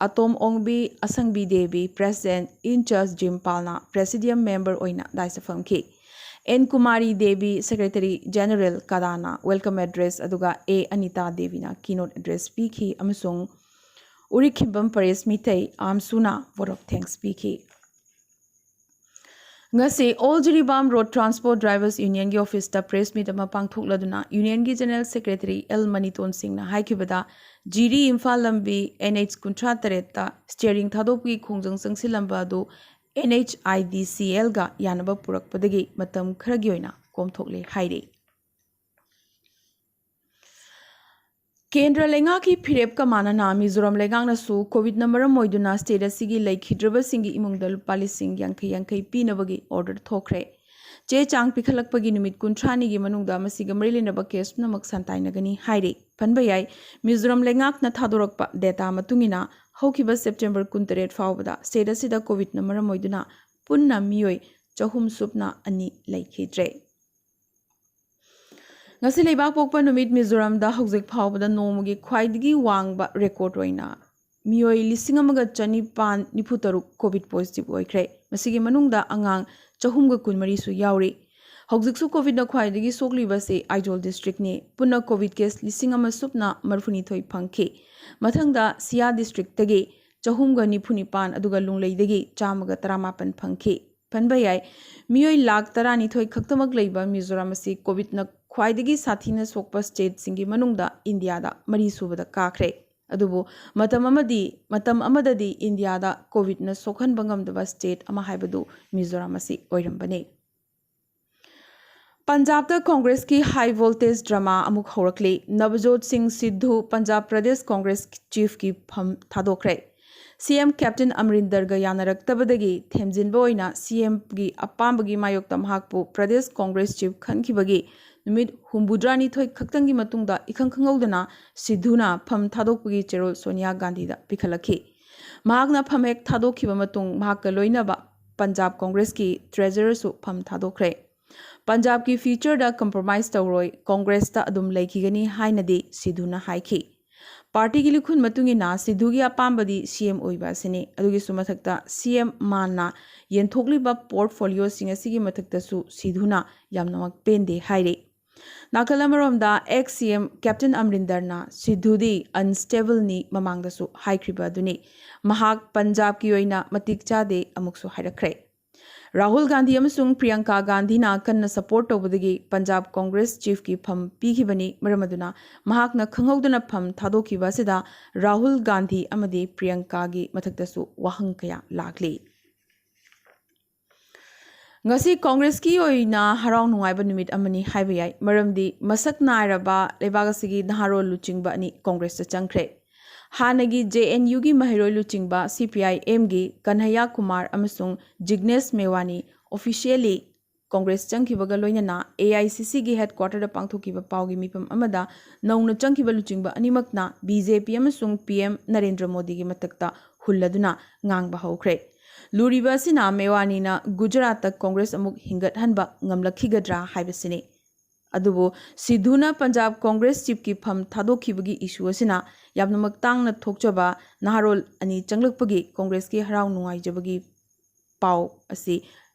Atom Ongbi Asangbi Devi, president in charge ꯖꯤꯝꯄꯥꯜꯅ presidium member ꯑꯣꯏꯅ ꯗꯥꯏꯁꯇ ꯐꯝꯈꯤ꯫ N Kumari Devi, secretary general ꯀꯗꯥꯅ welcome address, ꯑꯗꯨꯒ ꯑꯦ ꯑꯅꯤꯇꯥ ꯗꯦꯕꯤꯅ keynote address ꯄꯤꯈꯤ ꯑꯃꯁꯨꯡ ꯎꯔꯤꯈꯤꯝꯕꯝ ꯄꯔꯦꯁ ꯃꯤꯇꯩ, ꯑꯥꯝꯁꯨꯅ vote of thanks ꯄꯤꯈꯤ꯫ ꯉꯁꯤ All Jiribam Road Transport Drivers Unionꯒꯤ officeꯇ press meet ꯑꯃ ꯄꯥꯡꯊꯣꯛꯂꯗꯨꯅ unionꯒꯤ general secretary ꯑꯦꯜ ꯃꯅꯤꯇꯣꯟ ꯁꯤꯡꯅ ꯍꯥꯏꯈꯤꯕꯗ, ꯖꯤꯔꯤ ꯏꯝꯐꯥꯜ ꯂꯝꯕꯤ NH ꯀꯨꯟꯊ꯭ꯔꯥ ꯇꯔꯦꯠꯇ steering ꯊꯥꯗꯣꯛꯄꯒꯤ ꯈꯣꯡꯖꯪ ꯆꯪꯁꯤꯜꯂꯝꯕ ꯑꯗꯨ NHIDCLꯒ ꯌꯥꯅꯕ ꯄꯨꯔꯛꯄꯗꯒꯤ ꯃꯇꯝ ꯈꯔꯒꯤ ꯑꯣꯏꯅ ꯀꯣꯝꯊꯣꯛꯂꯦ ꯍꯥꯏꯔꯤ꯫ ꯀꯦꯟꯗ꯭ꯔ ꯂꯩꯉꯥꯛꯀꯤ ꯐꯤꯔꯦꯞꯀ ꯃꯥꯟꯅꯅ ꯃꯤꯖꯣꯔꯥꯝ ꯂꯩꯉꯥꯛꯅꯁꯨ ꯀꯣꯚꯤꯗꯅ ꯃꯔꯝ ꯑꯣꯏꯗꯨꯅ state ꯑꯁꯤꯒꯤ ꯂꯩꯈꯤꯗ꯭ꯔꯕꯁꯤꯡꯒꯤ ꯏꯃꯨꯡꯗ ꯂꯨꯄꯥ ꯂꯤꯁꯤꯡ ꯌꯥꯡꯈꯩ ꯌꯥꯡꯈꯩ ꯄꯤꯅꯕꯒꯤ order ꯊꯣꯛꯈ꯭ꯔꯦ꯫ ꯆꯦ ꯆꯥꯡ ꯄꯤꯈꯠꯂꯛꯄꯒꯤ ꯅꯨꯃꯤꯠ ꯀꯨꯟꯊ꯭ꯔꯥꯅꯤꯒꯤ ꯃꯅꯨꯡꯗ ꯃꯁꯤꯒ ꯃꯔꯤ ꯂꯩꯅꯕ case ꯄꯨꯝꯅꯃꯛ ꯁꯥꯟꯇꯥꯏꯅꯒꯅꯤ ꯍꯥꯏꯔꯤ꯫ ꯄꯟꯕ ꯌꯥꯏ, ꯃꯤꯖꯣꯔꯥꯝ ꯂꯩꯉꯥꯛꯅ ꯊꯥꯗꯣꯔꯛꯄ data ꯃꯇꯨꯡ ꯏꯟꯅ ꯍꯧꯈꯤꯕ September ꯀꯨꯟꯇꯔꯦꯠ ꯐꯥꯎꯕꯗ state ꯑꯁꯤꯗ ꯀꯣꯚꯤꯗꯅ ꯃꯔꯝ ꯑꯣꯏꯗꯨꯅ ꯄꯨꯟꯅ ꯃꯤꯑꯣꯏ ꯆꯍꯨꯝ ꯁꯨꯞꯅ ꯑꯅꯤ ꯂꯩꯈꯤꯗ꯭ꯔꯦ꯫ ꯉꯁꯤ ꯂꯩꯕꯥꯛ ꯄꯣꯛꯄ ꯅꯨꯃꯤꯠ꯫ ꯃꯤꯖꯣꯔꯥꯝꯗ ꯍꯧꯖꯤꯛ ꯐꯥꯎꯕꯗ ꯅꯣꯡꯃꯒꯤ ꯈ꯭ꯋꯥꯏꯗꯒꯤ ꯋꯥꯡꯕ record ꯑꯣꯏꯅ ꯃꯤꯑꯣꯏ ꯂꯤꯁꯤꯡ ꯑꯃꯒ ꯆꯅꯤꯄꯥꯟ ꯅꯤꯐꯨ ꯇꯔꯨꯛ ꯀꯣꯚꯤꯗ positive ꯑꯣꯏꯈ꯭ꯔꯦ꯫ ꯃꯁꯤꯒꯤ ꯃꯅꯨꯡꯗ ꯑꯉꯥꯡ ꯆꯍꯨꯝꯒ ꯀꯨꯟꯃꯔꯤꯁꯨ ꯌꯥꯎꯔꯤ꯫ ꯍꯧꯖꯤꯛꯁꯨ ꯀꯣꯚꯤꯗꯅ ꯈ꯭ꯋꯥꯏꯗꯒꯤ ꯁꯣꯛꯂꯤꯕꯁꯤ ꯑꯥꯏꯖꯣꯜ ꯗꯤꯁꯇ꯭ꯔꯤꯛꯅꯤ꯫ ꯄꯨꯟꯅ ꯀꯣꯚꯤꯗ ꯀꯦꯁ ꯂꯤꯁꯤꯡ ꯑꯃ ꯁꯨꯞꯅ ꯃꯔꯤꯐꯨꯅꯤꯊꯣꯏ ꯐꯪꯈꯤ꯫ ꯃꯊꯪꯗ ꯁꯤꯌꯥ ꯗꯤꯁꯇ꯭ꯔꯤꯛꯇꯒꯤ ꯆꯍꯨꯝꯒ ꯅꯤꯐꯨ ꯅꯤꯄꯥꯟ, ꯑꯗꯨꯒ ꯂꯨꯡꯂꯩꯗꯒꯤ ꯆꯥꯝꯃꯒ ꯇꯔꯥꯃꯥꯄꯟ ꯐꯪꯈꯤ꯫ ꯄꯟꯕ ꯌꯥꯏ, ꯃꯤꯑꯣꯏ ꯂꯥꯈ ꯇꯔꯥꯅꯤꯊꯣꯏ ꯈꯛꯇꯃꯛ ꯂꯩꯕ ꯃꯤꯖꯣꯔꯥꯝ ꯑꯁꯤ ꯀꯣꯚꯤꯗꯅ ꯈ꯭ꯋꯥꯏꯗꯒꯤ ꯁꯥꯊꯤꯅ ꯁꯣꯛꯄ ꯁ꯭ꯇꯦꯠꯁꯤꯡꯒꯤ ꯃꯅꯨꯡꯗ ꯏꯟꯗꯤꯌꯥꯗ ꯃꯔꯤꯁꯨꯕꯗ ꯀꯥꯈ꯭ꯔꯦ꯫ ꯑꯗꯨꯕꯨ ꯃꯇꯝ ꯑꯃꯗꯤ, ꯃꯇꯝ ꯑꯃꯗꯗꯤ ꯏꯟꯗꯤꯌꯥꯗ ꯀꯣꯚꯤꯗꯅ ꯁꯣꯛꯍꯟꯕ ꯉꯝꯗꯕ ꯁ꯭ꯇꯦꯠ ꯑꯃ ꯍꯥꯏꯕꯗꯨ ꯃꯤꯖꯣꯔꯥꯝ ꯑꯁꯤ ꯑꯣꯏꯔꯝꯕꯅꯤ꯫ ꯄꯟꯖꯥꯕꯇ ꯀꯣꯡꯒ꯭ꯔꯦꯁꯀꯤ ꯍꯥꯏ ꯚꯣꯜꯇꯦꯖ ꯗ꯭ꯔꯃꯥ ꯑꯃꯨꯛ ꯍꯧꯔꯛꯂꯤ꯫ ꯅꯕꯖꯣꯠ ꯁꯤꯡ ꯁꯤꯙꯨ ꯄꯟꯖꯥꯕ ꯄ꯭ꯔꯗꯦꯁ ꯀꯣꯡꯒ꯭ꯔꯦꯁ ꯆꯤꯐꯀꯤ ꯐꯝ ꯊꯥꯗꯣꯛꯈ꯭ꯔꯦ꯫ ꯁꯤ ꯑꯦꯝ ꯀꯦꯞꯇꯦꯟ ꯑꯃꯔꯤꯟꯗꯔꯒ ꯌꯥꯅꯔꯛꯇꯕꯗꯒꯤ ꯊꯦꯝꯖꯤꯟꯕ ꯑꯣꯏꯅ ꯁꯤ ꯑꯦꯝꯒꯤ ꯑꯄꯥꯝꯕꯒꯤ ꯃꯥꯌꯣꯛꯇ ꯃꯍꯥꯛꯄꯨ ꯄ꯭ꯔꯗꯦꯁ ꯀꯣꯡꯒ꯭ꯔꯦꯁ ꯆꯤꯐ ꯈꯟꯈꯤꯕꯒꯤ ꯅꯨꯃꯤꯠ ꯍꯨꯝꯐꯨꯇꯔꯥꯅꯤꯊꯣꯏ ꯈꯛꯇꯪꯒꯤ ꯃꯇꯨꯡꯗ ꯏꯈꯪ ꯈꯪꯍꯧꯗꯅ ꯁꯤꯙꯨꯅ ꯐꯝ ꯊꯥꯗꯣꯛꯄꯒꯤ ꯆꯦꯔꯣꯜ ꯁꯣꯅꯤꯌꯥ ꯒꯥꯟꯙꯤꯗ ꯄꯤꯈꯠꯂꯛꯈꯤ꯫ ꯃꯍꯥꯛꯅ ꯐꯝ ꯍꯦꯛ ꯊꯥꯗꯣꯛꯈꯤꯕ ꯃꯇꯨꯡ ꯃꯍꯥꯛꯀ ꯂꯣꯏꯅꯕ ꯄꯟꯖꯥꯕ ꯀꯣꯡꯒ꯭ꯔꯦꯁꯀꯤ ꯇ꯭ꯔꯦꯖꯔꯔꯁꯨ ꯐꯝ ꯊꯥꯗꯣꯛꯈ꯭ꯔꯦ꯫ ꯄꯟꯖꯥꯕꯀꯤ ꯐ꯭ꯌꯨꯆꯔꯗ ꯀꯝꯄ꯭ꯔꯣꯃꯥꯏꯖ ꯇꯧꯔꯣꯏ, ꯀꯣꯡꯒ꯭ꯔꯦꯁꯇ ꯑꯗꯨꯝ ꯂꯩꯈꯤꯒꯅꯤ ꯍꯥꯏꯅꯗꯤ ꯁꯤꯙꯨꯅ ꯍꯥꯏꯈꯤ꯫ ꯄꯥꯔꯇꯤꯒꯤ ꯂꯤꯈꯨꯟ ꯃꯇꯨꯡ ꯏꯟꯅ ꯁꯤꯙꯨꯒꯤ ꯑꯄꯥꯝꯕꯗꯤ ꯁꯤ ꯑꯦꯝ ꯑꯣꯏꯕ ꯑꯁꯤꯅꯤ꯫ ꯑꯗꯨꯒꯤꯁꯨ ꯃꯊꯛꯇ ꯁꯤ ꯑꯦꯝ ꯃꯥꯟꯅ ꯌꯦꯟꯊꯣꯛꯂꯤꯕ ꯄꯣꯔꯠꯐꯣꯂꯤꯑꯣꯁꯤꯡ ꯑꯁꯤꯒꯤ ꯃꯊꯛꯇꯁꯨ ꯁꯤꯙꯨꯅ ꯌꯥꯝꯅꯃꯛ ꯄꯦꯟꯗꯦ ꯍꯥꯏꯔꯤ꯫ ꯅꯥꯀꯜ ꯑꯃꯔꯣꯝꯗ ꯑꯦꯛꯁ ꯁꯤ ꯑꯦꯝ ꯀꯦꯞꯇꯦꯟ ꯑꯃꯔꯤꯟꯗꯔꯅ ꯁꯤꯙꯨꯗꯤ ꯑꯟꯁꯇꯦꯕꯜꯅꯤ, ꯃꯃꯥꯡꯗꯁꯨ ꯍꯥꯏꯈ꯭ꯔꯤꯕ ꯑꯗꯨꯅꯤ꯫ ꯃꯍꯥꯛ ꯄꯟꯖꯥꯕꯀꯤ ꯑꯣꯏꯅ ꯃꯇꯤꯛ ꯆꯥꯗꯦ ꯑꯃꯨꯛꯁꯨ ꯍꯥꯏꯔꯛꯈ꯭ꯔꯦ꯫ ꯔꯥꯍꯨꯜ ꯒꯥꯟꯙꯤ ꯑꯃꯁꯨꯡ ꯄ꯭ꯔꯤꯌꯪꯀꯥ ꯒꯥꯟꯙꯤꯅ ꯀꯟꯅ ꯁꯄꯣꯔꯠ ꯇꯧꯕꯗꯒꯤ ꯄꯟꯖꯥꯕ ꯀꯣꯡꯒ꯭ꯔꯦꯁ ꯆꯤꯐꯀꯤ ꯐꯝ ꯄꯤꯈꯤꯕꯅꯤ꯫ ꯃꯔꯝ ꯑꯗꯨꯅ ꯃꯍꯥꯛꯅ ꯈꯪꯍꯧꯗꯅ ꯐꯝ ꯊꯥꯗꯣꯛꯈꯤꯕ ꯑꯁꯤꯗ ꯔꯥꯍꯨꯜ ꯒꯥꯟꯙꯤ ꯑꯃꯗꯤ ꯄ꯭ꯔꯤꯌꯪꯀꯥꯒꯤ ꯃꯊꯛꯇꯁꯨ ꯋꯥꯍꯪ ꯀꯌꯥ ꯂꯥꯛꯂꯤ꯫ ꯉꯁꯤ ꯀꯣꯡꯒ꯭ꯔꯦꯁꯀꯤ ꯑꯣꯏꯅ ꯍꯔꯥꯎ ꯅꯨꯡꯉꯥꯏꯕ ꯅꯨꯃꯤꯠ ꯑꯃꯅꯤ ꯍꯥꯏꯕ ꯌꯥꯏ, ꯃꯔꯝꯗꯤ ꯃꯁꯛ ꯅꯥꯏꯔꯕ ꯂꯩꯕꯥꯛ ꯑꯁꯤꯒꯤ ꯅꯍꯥꯔꯣꯜ ꯂꯨꯆꯤꯡꯕ ꯑꯅꯤ ꯀꯣꯡꯒ꯭ꯔꯦꯁꯇ ꯆꯪꯈ꯭ꯔꯦ꯫ ꯍꯥꯟꯅꯒꯤ ꯖꯦ ꯑꯦꯟ ꯌꯨꯒꯤ ꯃꯍꯩꯔꯣꯏ ꯂꯨꯆꯤꯡꯕ ꯁꯤ ꯄꯤ ꯑꯥꯏ ꯑꯦꯝꯒꯤ ꯀꯟꯍꯩꯌꯥ ꯀꯨꯃꯥꯔ ꯑꯃꯁꯨꯡ ꯖꯤꯒꯅꯦꯁ ꯃꯦꯋꯥꯅꯤ ꯑꯣꯐꯤꯁꯤꯌꯦꯜꯂꯤ ꯀꯣꯡꯒ꯭ꯔꯦꯁ ꯆꯪꯈꯤꯕꯒ ꯂꯣꯏꯅꯅ ꯑꯦ ꯑꯥꯏ ꯁꯤ ꯁꯤꯒꯤ ꯍꯦꯗꯀ꯭ꯋꯥꯇꯔꯗ ꯄꯥꯡꯊꯣꯛꯈꯤꯕ ꯄꯥꯎꯒꯤ ꯃꯤꯐꯝ ꯑꯃꯗ ꯅꯧꯅ ꯆꯪꯈꯤꯕ ꯂꯨꯆꯤꯡꯕ ꯑꯅꯤꯃꯛꯅ ꯕꯤ ꯖꯦ ꯄꯤ ꯑꯃꯁꯨꯡ ꯄꯤ ꯑꯦꯝ ꯅꯔꯦꯟꯗ꯭ꯔ ꯃꯣꯗꯤꯒꯤ ꯃꯊꯛꯇ ꯍꯨꯜꯂꯗꯨꯅ ꯉꯥꯡꯕ ꯍꯧꯈ꯭ꯔꯦ꯫ ꯂꯨꯔꯤꯕ ꯑꯁꯤꯅ ꯃꯦꯋꯥꯅꯤꯅ ꯒꯨꯖꯔꯥꯠꯇ ꯀꯣꯡꯒ꯭ꯔꯦꯁ ꯑꯃꯨꯛ ꯍꯤꯡꯒꯠꯍꯟꯕ ꯉꯝꯂꯛꯈꯤꯒꯗ꯭ꯔꯥ ꯍꯥꯏꯕꯁꯤꯅꯤ꯫ ꯑꯗꯨꯕꯨ ꯁꯤꯙꯨꯅ ꯄꯟꯖꯥꯕ ꯀꯣꯡꯒ꯭ꯔꯦꯁ ꯆꯤꯐꯀꯤ ꯐꯝ ꯊꯥꯗꯣꯛꯈꯤꯕꯒꯤ ꯏꯁꯨ ꯑꯁꯤꯅ ꯌꯥꯝꯅꯃꯛ ꯇꯥꯡꯅ ꯊꯣꯛꯆꯕ ꯅꯍꯥꯔꯣꯜ ꯑꯅꯤ ꯆꯪꯂꯛꯄꯒꯤ ꯀꯣꯡꯒ꯭ꯔꯦꯁꯀꯤ ꯍꯔꯥꯎ ꯅꯨꯡꯉꯥꯏꯖꯕꯒꯤ ꯄꯥꯎ ꯑꯁꯤ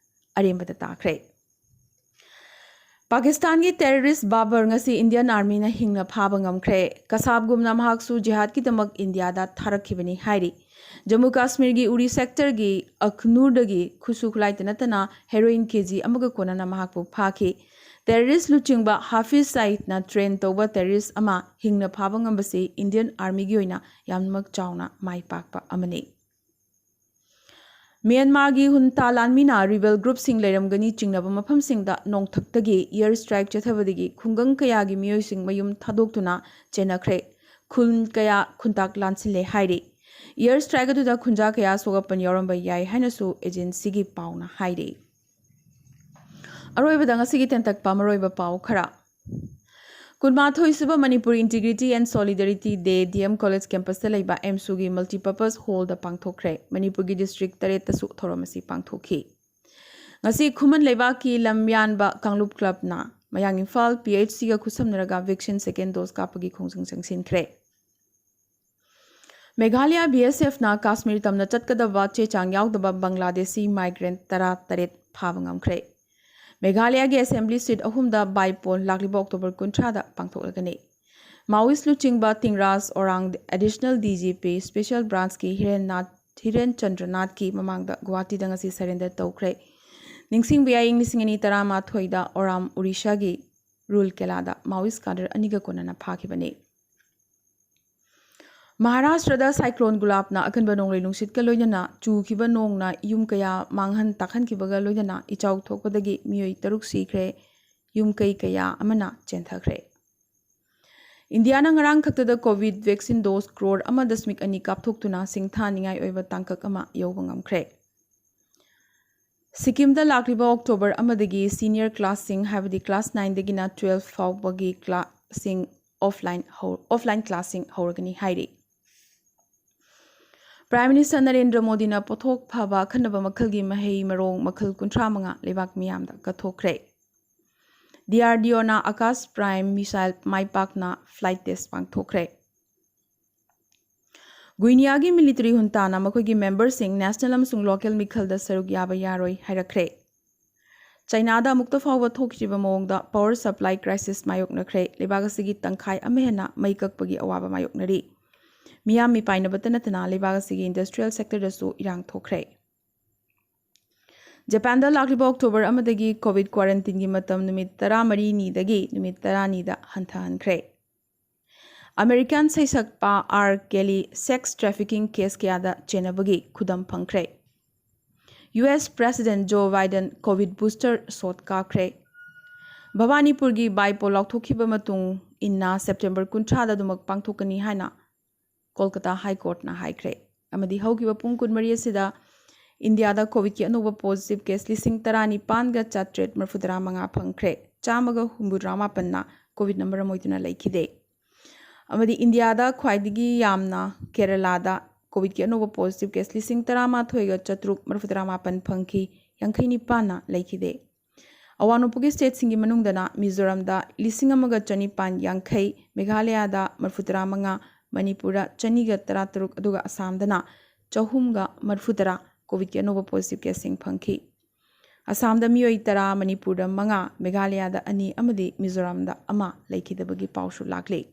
ꯑꯔꯦꯝꯕꯗ ꯇꯥꯈ꯭ꯔꯦ꯫ ꯄꯥꯀꯤꯁꯇꯥꯟꯒꯤ terrorist ꯕꯥꯕꯔ ꯉꯁꯤ Indian Armyꯅ ꯍꯤꯡꯅ ꯐꯥꯕ ꯉꯝꯈ꯭ꯔꯦ꯫ ꯀꯁꯥꯕꯒꯨꯝꯅ ꯃꯍꯥꯛꯁꯨ ꯖꯤꯍꯥꯗꯀꯤꯗꯃꯛ ꯏꯟꯗꯤꯌꯥꯗ ꯊꯥꯔꯛꯈꯤꯕꯅꯤ ꯍꯥꯏꯔꯤ꯫ ꯖꯝꯃꯨ ꯀꯥꯁꯃꯤꯔꯒꯤ ꯎꯔꯤ sectorꯒꯤ ꯑꯈꯅꯨꯔꯗꯒꯤ ꯈꯨꯠꯁꯨ ꯈꯨꯠꯂꯥꯏꯇ ꯅꯠꯇꯅ heroin ꯀꯦ ꯖꯤ ꯑꯃꯒ ꯀꯣꯟꯅꯅ ꯃꯍꯥꯛꯄꯨ ꯐꯥꯈꯤ꯫ Terrorist ꯂꯨꯆꯤꯡꯕ ꯍꯥꯐꯤꯖ ꯁꯌꯤꯗꯅ train ꯇꯧꯕ terrorist ꯑꯃ ꯍꯤꯡꯅ ꯐꯥꯕ ꯉꯝꯕꯁꯤ Indian Armyꯒꯤ ꯑꯣꯏꯅ ꯌꯥꯝꯅꯃꯛ ꯆꯥꯎꯅ ꯃꯥꯏ ꯄꯥꯛꯄ ꯑꯃꯅꯤ꯫ ꯃ꯭ꯌꯥꯟꯃꯥꯔꯒꯤ junta ꯂꯥꯟꯃꯤꯅ rebel groupꯁꯤꯡ ꯂꯩꯔꯝꯒꯅꯤ ꯆꯤꯡꯅꯕ ꯃꯐꯝꯁꯤꯡꯗ ꯅꯣꯡꯊꯛꯇꯒꯤ air strike ꯆꯠꯊꯕꯗꯒꯤ ꯈꯨꯡꯒꯪ ꯀꯌꯥꯒꯤ ꯃꯤꯑꯣꯏꯁꯤꯡ ꯃꯌꯨꯝ ꯊꯥꯗꯣꯛꯇꯨꯅ ꯆꯦꯟꯅꯈ꯭ꯔꯦ꯫ ꯈꯨꯟ ꯀꯌꯥ ꯈꯨꯟꯇꯥꯛ ꯂꯥꯟꯁꯤꯜꯂꯦ ꯍꯥꯏꯔꯤ꯫ Air strike ꯑꯗꯨꯗ ꯈꯨꯟꯖꯥ ꯀꯌꯥ ꯁꯣꯛ ꯑꯄꯟ ꯌꯥꯎꯔꯝꯕ ꯌꯥꯏ ꯍꯥꯏꯅꯁꯨ agencyꯒꯤ ꯄꯥꯎꯅ ꯍꯥꯏꯔꯤ꯫ ꯑꯔꯣꯏꯕꯗ ꯉꯁꯤꯒꯤ ꯇꯦꯟꯇꯛꯄ ꯃꯔꯨꯑꯣꯏꯕ ꯄꯥꯎ ꯈꯔ꯫ ꯀꯨꯟꯃꯥꯊꯣꯏ ꯁꯨꯕ Manipur Integrity and Solidarity Day D M College campusꯇ ꯂꯩꯕ AMSUꯒꯤ multipurpose hallꯗ ꯄꯥꯡꯊꯣꯛꯈ꯭ꯔꯦ꯫ ꯃꯅꯤꯄꯨꯔꯒꯤ district ꯇꯔꯦꯠꯇꯁꯨ ꯊꯧꯔꯝ ꯑꯁꯤ ꯄꯥꯡꯊꯣꯛꯈꯤ꯫ ꯉꯁꯤ ꯈꯨꯃꯟ ꯂꯩꯕꯥꯛꯀꯤ ꯂꯝꯌꯥꯟꯕ ꯀꯥꯡꯂꯨꯞ clubꯅ ꯃꯌꯥꯡ ꯏꯝꯐꯥꯜ PHCꯒ ꯈꯨꯠꯁꯝꯅꯔꯒ vaccine second dose ꯀꯥꯞꯄꯒꯤ ꯈꯣꯡꯖꯪ ꯆꯪꯁꯤꯟꯈ꯭ꯔꯦ꯫ ꯃꯦꯘꯥꯂꯌ BSFꯅ ꯀꯥꯁꯃꯤꯔ ꯇꯝꯅ ꯆꯠꯀꯗꯕ ꯆꯦ ꯆꯥꯡ ꯌꯥꯎꯗꯕ ꯕꯪꯒ꯭ꯂꯥꯗꯦꯁꯤ migrant ꯇꯔꯥ ꯇꯔꯦꯠ ꯐꯥꯕ ꯉꯝꯈ꯭ꯔꯦ꯫ ꯃꯦꯘꯥꯂꯌꯒꯤ assembly seat ꯑꯍꯨꯝꯗ by poll ꯂꯥꯛꯂꯤꯕ October ꯀꯨꯟꯊ꯭ꯔꯥꯗ ꯄꯥꯡꯊꯣꯛꯂꯒꯅꯤ꯫ Maoist ꯂꯨꯆꯤꯡꯕ ꯇꯤꯡꯔꯥꯖ ꯑꯣꯔꯥꯡ additional DGP special branchꯀꯤ ꯍꯤꯔꯦꯟ ꯅꯥꯊ, ꯍꯤꯔꯦꯟ ꯆꯟꯗ꯭ꯔꯅꯥꯊꯀꯤ ꯃꯃꯥꯡꯗ ꯒꯨꯋꯥꯍꯥꯇꯤꯗ ꯉꯁꯤ surrender ꯇꯧꯈ꯭ꯔꯦ꯫ ꯅꯤꯡꯁꯤꯡꯕ ꯌꯥꯏ, ꯏꯪ ꯂꯤꯁꯤꯡ ꯑꯅꯤ ꯇꯔꯥꯃꯥꯊꯣꯏꯗ ꯑꯣꯔꯥꯝ ꯑꯣꯔꯤꯁꯥꯒꯤ ꯔꯨꯔꯀꯦꯂꯥꯗ Maoist cadre ꯑꯅꯤꯒ ꯀꯣꯟꯅꯅ ꯐꯥꯈꯤꯕꯅꯤ꯫ ꯃꯍꯥꯔꯥꯁꯇ꯭ꯔꯗ cyclone ꯒꯨꯂꯥꯞꯅ ꯑꯀꯟꯕ ꯅꯣꯡꯂꯩ ꯅꯨꯡꯁꯤꯠꯀ ꯂꯣꯏꯅꯅ ꯆꯨꯈꯤꯕ ꯅꯣꯡꯅ ꯌꯨꯝ ꯀꯌꯥ ꯃꯥꯡꯍꯟ ꯇꯥꯛꯍꯟꯈꯤꯕꯒ ꯂꯣꯏꯅꯅ ꯏꯆꯥꯎ ꯊꯣꯛꯄꯗꯒꯤ ꯃꯤꯑꯣꯏ ꯇꯔꯨꯛ ꯁꯤꯈ꯭ꯔꯦ, ꯌꯨꯝ ꯀꯩ ꯀꯌꯥ ꯑꯃꯅ ꯆꯦꯟꯊꯈ꯭ꯔꯦ꯫ ꯏꯟꯗꯤꯌꯥꯅ ꯉꯔꯥꯡ ꯈꯛꯇꯗ COVID vaccine dose crore ꯑꯃ ꯗꯁꯃꯤꯛ ꯑꯅꯤ ꯀꯥꯞꯊꯣꯛꯇꯨꯅ ꯁꯤꯡꯊꯥꯅꯤꯡꯉꯥꯏ ꯑꯣꯏꯕ ꯇꯥꯡꯀꯛ ꯑꯃ ꯌꯧꯕ ꯉꯝꯈ꯭ꯔꯦ꯫ ꯁꯤꯛꯀꯤꯝꯗ ꯂꯥꯛꯂꯤꯕ October ꯑꯃꯗꯒꯤ senior classꯁꯤꯡ, ꯍꯥꯏꯕꯗꯤ class nineꯗꯒꯤꯅ twelve ꯐꯥꯎꯕꯒꯤ classꯁꯤꯡ offline ꯍꯧ-, offline classꯁꯤꯡ ꯍꯧꯔꯒꯅꯤ ꯍꯥꯏꯔꯤ꯫ Prime Minister ꯅꯔꯦꯟꯗ꯭ꯔ ꯃꯣꯗꯤꯅ ꯄꯣꯠꯊꯣꯛ ꯐꯕ ꯑꯈꯟꯅꯕ ꯃꯈꯜꯒꯤ ꯃꯍꯩ ꯃꯔꯣꯡ ꯃꯈꯜ ꯀꯨꯟꯊ꯭ꯔꯥ ꯃꯉꯥ ꯂꯩꯕꯥꯛ ꯃꯤꯌꯥꯝꯗ ꯀꯠꯊꯣꯛꯈ꯭ꯔꯦ꯫ DRDOꯅ Akash Prime missile ꯃꯥꯏ ꯄꯥꯛꯅ flight test ꯄꯥꯡꯊꯣꯛꯈ꯭ꯔꯦ꯫ ꯒꯨꯏꯅꯤꯌꯥꯒꯤ military juntaꯅ ꯃꯈꯣꯏꯒꯤ memberꯁꯤꯡ national ꯑꯃꯁꯨꯡ local ꯃꯤꯈꯜꯗ ꯁꯔꯨꯛ ꯌꯥꯕ ꯌꯥꯔꯣꯏ ꯍꯥꯏꯔꯛꯈ꯭ꯔꯦ꯫ ꯆꯥꯏꯅꯥꯗ ꯑꯃꯨꯛꯇ ꯐꯥꯎꯕ ꯊꯣꯛꯇ꯭ꯔꯤꯕ ꯃꯑꯣꯡꯗ power supply crisis ꯃꯥꯌꯣꯛꯅꯈ꯭ꯔꯦ꯫ ꯂꯩꯕꯥꯛ ꯑꯁꯤꯒꯤ ꯇꯪꯈꯥꯏ ꯑꯃ ꯍꯦꯟꯅ ꯃꯩ ꯀꯛꯄꯒꯤ ꯑꯋꯥꯕ ꯃꯥꯌꯣꯛꯅꯔꯤ꯫ ꯃꯤꯌꯥꯝ ꯃꯤꯄꯥꯏꯅꯕꯇ ꯅꯠꯇꯅ ꯂꯩꯕꯥꯛ ꯑꯁꯤꯒꯤ industrial sectorꯗꯁꯨ ꯏꯔꯥꯡ ꯊꯣꯛꯈ꯭ꯔꯦ꯫ ꯖꯄꯥꯟꯗ ꯂꯥꯛꯂꯤꯕ October ꯑꯃꯗꯒꯤ COVID quarantineꯒꯤ ꯃꯇꯝ ꯅꯨꯃꯤꯠ ꯇꯔꯥꯃꯔꯤꯅꯤꯗꯒꯤ ꯅꯨꯃꯤꯠ ꯇꯔꯥꯅꯤꯗ ꯍꯟꯊꯍꯟꯈ꯭ꯔꯦ꯫ American ꯁꯩꯁꯛꯄ R Kelly sex trafficking case ꯀꯌꯥꯗ ꯆꯦꯟꯅꯕꯒꯤ ꯈꯨꯗꯝ ꯐꯪꯈ꯭ꯔꯦ꯫ US President Joe Biden COVID booster shot ꯀꯥꯞꯈ꯭ꯔꯦ꯫ ꯚꯕꯥꯅꯤꯄꯨꯔꯒꯤ bypoll ꯂꯥꯎꯊꯣꯛꯈꯤꯕ ꯃꯇꯨꯡ ꯏꯟꯅ September ꯀꯨꯟꯊ꯭ꯔꯥꯗ ꯑꯗꯨꯃꯛ ꯄꯥꯡꯊꯣꯛꯀꯅꯤ ꯍꯥꯏꯅ ꯀꯣꯜꯀꯇꯥ High Courtꯅ ꯍꯥꯏꯈ꯭ꯔꯦ꯫ ꯑꯃꯗꯤ ꯍꯧꯈꯤꯕ ꯄꯨꯡ ꯀꯨꯟꯃꯔꯤ ꯑꯁꯤꯗ ꯏꯟꯗꯤꯌꯥꯗ COVIDꯀꯤ ꯑꯅꯧꯕ positive case ꯂꯤꯁꯤꯡ ꯇꯔꯥꯅꯤꯄꯥꯟꯒ ꯆꯥꯇ꯭ꯔꯦꯠ ꯃꯔꯤꯐꯨꯇꯔꯥ ꯃꯉꯥ ꯐꯪꯈ꯭ꯔꯦ꯫ ꯆꯥꯝꯃꯒ ꯍꯨꯝꯐꯨꯇꯔꯥ ꯃꯥꯄꯟꯅ COVID ꯅꯝꯕꯔ ꯑꯃ ꯑꯣꯏꯗꯨꯅ ꯂꯩꯈꯤꯗꯦ꯫ ꯑꯃꯗꯤ ꯏꯟꯗꯤꯌꯥꯗ ꯈ꯭ꯋꯥꯏꯗꯒꯤ ꯌꯥꯝꯅ ꯀꯦꯔꯂꯥꯗ COVIDꯀꯤ ꯑꯅꯧꯕ positive case ꯂꯤꯁꯤꯡ ꯇꯔꯥꯃꯥꯊꯣꯏꯒ ꯆꯥꯇ꯭ꯔꯨꯛ ꯃꯔꯤꯐꯨꯇꯔꯥ ꯃꯥꯄꯟ ꯐꯪꯈꯤ, ꯌꯥꯡꯈꯩ ꯅꯤꯄꯥꯟꯅ ꯂꯩꯈꯤꯗꯦ꯫ ꯑꯋꯥꯡ ꯅꯣꯡꯄꯣꯛꯀꯤ stateꯁꯤꯡꯒꯤ ꯃꯅꯨꯡꯗꯅ ꯃꯤꯖꯣꯔꯥꯝꯗ ꯂꯤꯁꯤꯡ ꯑꯃꯒ ꯆꯅꯤꯄꯥꯟ ꯌꯥꯡꯈꯩ, ꯃꯦꯘꯥꯂꯌꯥꯗ ꯃꯔꯤꯐꯨꯇꯔꯥ ꯃꯉꯥ, ꯃꯅꯤꯄꯨꯔꯗ ꯆꯅꯤꯒ ꯇꯔꯥꯇꯔꯨꯛ, ꯑꯗꯨꯒ ꯑꯁꯥꯝꯗꯅ ꯆꯍꯨꯝꯒ ꯃꯔꯤꯐꯨꯇꯔꯥ COVIDꯀꯤ ꯑꯅꯧꯕ positive caseꯁꯤꯡ ꯐꯪꯈꯤ꯫ ꯑꯁꯥꯝꯗ ꯃꯤꯑꯣꯏ ꯇꯔꯥ, ꯃꯅꯤꯄꯨꯔꯗ ꯃꯉꯥ, ꯃꯦꯘꯥꯂꯌꯥꯗ ꯑꯅꯤ ꯑꯃꯗꯤ ꯃꯤꯖꯣꯔꯥꯝꯗ ꯑꯃ ꯂꯩꯈꯤꯗꯕꯒꯤ ꯄꯥꯎꯁꯨ ꯂꯥꯛꯂꯤ꯫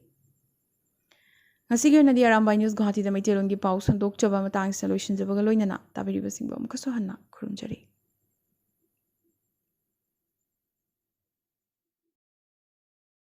ꯉꯁꯤꯒꯤ ꯑꯣꯏꯅꯗꯤ ꯑꯔꯥꯝꯕꯥꯏ News ꯒꯨꯋꯥꯍꯥꯇꯤꯗ ꯃꯩꯇꯩꯂꯣꯟꯒꯤ ꯄꯥꯎ ꯁꯟꯗꯣꯛꯆꯕ ꯃꯇꯥꯡꯁꯤꯗ ꯂꯣꯏꯁꯤꯟꯖꯕꯒ ꯂꯣꯏꯅꯅ ꯇꯥꯕꯤꯔꯤꯕꯁꯤꯡꯕꯨ ꯑꯃꯨꯛꯀꯁꯨ ꯍꯟꯅ ꯈꯨꯔꯨꯝꯖꯔꯤ꯫